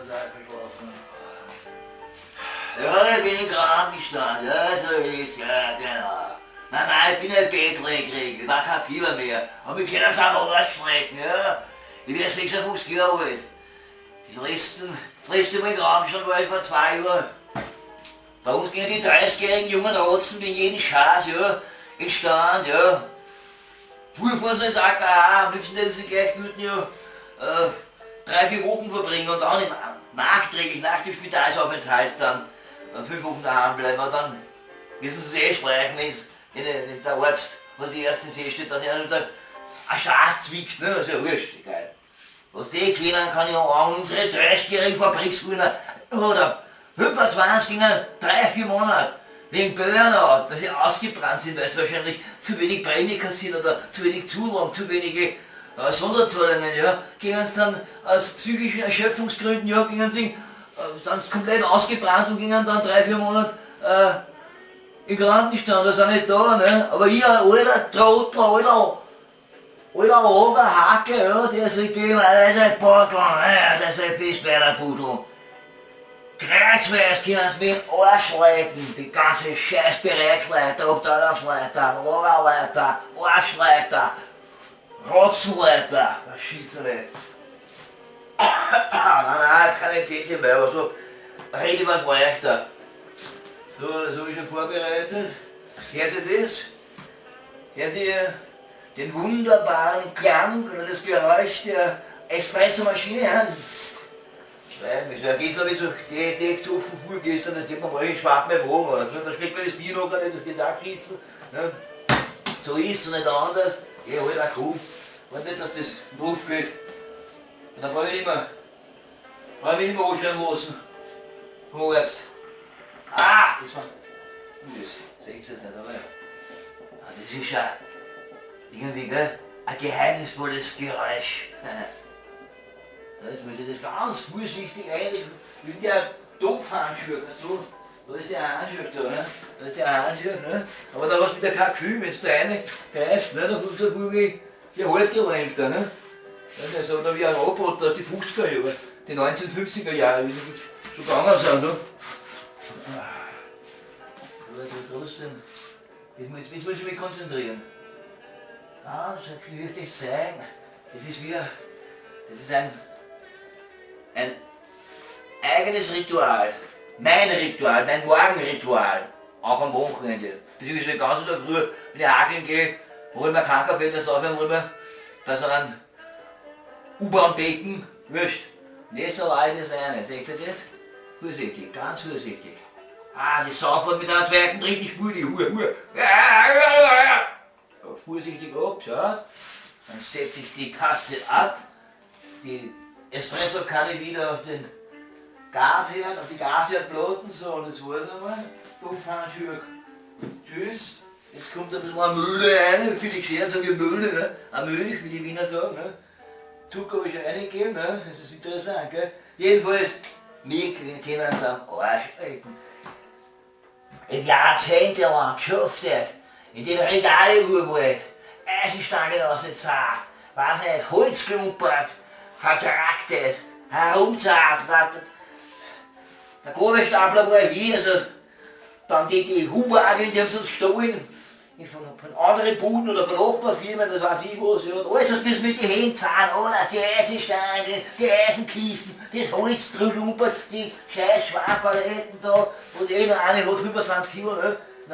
Total verschlafen. Ja, ich bin im Krankenstand, ja, so ist, ja, genau. Nein, nein, ich bin nicht bettlägerig, ich war kein Fieber mehr. Aber wir können es am Arsch lecken, ja. Ich werde 56 Jahre alt. Das letzte, das letzte Mal im Krankenstand war ich vor 2 Jahren. Bei uns gehen die 30-jährigen jungen Rotzen wegen jeden Scheiß, ja, in Stand, ja. Früher fahren sie ins AKH, am liebsten hätten sie gleich würden ja 3, 4 Wochen verbringen und dann nachträglich, nach dem Spitalsaufenthalt dann 5 Wochen daheim bleiben. Aber dann müssen sie sich eh schleichen, wenn der Arzt oder die Ärztin feststellt, dass er sagt, ein Schatz zwickt, ne, das ist ja wurscht, egal. Was die kennen, kann ich auch unsere 30-jährigen Fabriksfuhrer oder 25 in 3, 4 Monaten wegen Burnout, weil sie ausgebrannt sind, weil sie wahrscheinlich zu wenig Prämie kassieren oder zu wenig Zulagen, zu wenige Sonderzahlungen, ja, gehen sie dann aus psychischen Erschöpfungsgründen, ja, gingen sie dann komplett ausgebrannt und gingen dann 3, 4 Monate in Krankenstand, das ist auch nicht da, ne? Aber ich, alter Trottel, alter, alter Oberhacke, ja, der soll geben, alter Bottel, ja, der soll fest bei Pudel. Kreuzweis können sie mich Arsch lecken, die ganze scheiß Bereichsleiter, Abteilungsleiter, Lagerleiter, Arschleiter, Rotzenleiter, schieße nicht. Nein, nein, keine Tätchen mehr, aber so rede ich was leichter. So, das habe ich schon vorbereitet. Hören Sie das? Hören Sie den wunderbaren Klang oder das Geräusch der Espressomaschine? Ja, das ist, ja, gestern habe ich so die gesoffen, vorgestern, das geht mir mal schwach mehr Magen aus. Ne? Da schmeckt mir das Bier noch gar nicht, das geht auch geschissen. Ne? So ist es nicht anders. Ich halt auch cool. War nicht, dass das drauf geht. Und dann brauche ich nicht mehr, brauche ich mich nicht mehr anschreiben lassen. Vom Arzt. Ah, das war, das seht ihr nicht, aber ah, das ist ja irgendwie, gell, ein geheimnisvolles Geräusch. Das muss ich das ganz vorsichtig eigentlich, wie der Topfhandschuh, so, da ist der Handschuh da, ne? Da ist der Handschuh, ne? Aber da hast du wieder kein Gefühl, wenn du da reingreifst, ne? Da kommst du vor wie die Haltgelähmter, ne? Das ist so wie ein Roboter aus die 50er Jahre, die 1950er Jahre, wie sie so gegangen sind, ne? Aber trotzdem, jetzt muss ich mich konzentrieren. Ah, das ich wirklich zeigen. Das ist wie, das ist ein eigenes Ritual. Mein Ritual, mein Morgenritual. Auch am Wochenende. Beziehungsweise ganz in der Früh, wenn ich hakeln gehe, hol ich mir keinen Kaffee, das saufe ich immer bei so einem U-Bahn-Becken. Wurscht. Und jetzt so alles eine. Seht ihr das? Vorsichtig, ganz vorsichtig. Ah, die Saufen mit einer zweiten, dritten Spur, die Hure, Hure. So, vorsichtig ab, so. Dann setze ich die Tasse ab. Die Espresso-Kanne wieder auf den Gasherd, auf die Gasherdplatten, so, und jetzt warten wir mal. Topfhandschuhe. Tschüss. Jetzt kommt ein bisschen eine Mühle rein, für die Geschirr sagen wir Mühle, ne? Eine Milch, wie die Wiener sagen, ne? Zucker habe ich schon reingegeben, ne? Das ist interessant, gell? Jedenfalls, wir können uns am Arsch halten. Jahrzehntelang geschuftet, in den Regale-Urwald, Eisenstangen ausgezahlt, weiß nicht, Holz klumpert, vertraktet, herumzahlt, der Gabelstapler war hier, also dann die Hubwagen, die haben sie uns gestohlen, von anderen Buden oder von Nachbarfirmen, das weiß ich was, ja, und alles, was wir mit den Händen zahlen, alles, die Eisenstangen, die Eisenkisten, das Holz klumpert, die scheiß Schwarzpaletten da, und eh noch eine hat 25 Kilo, ne?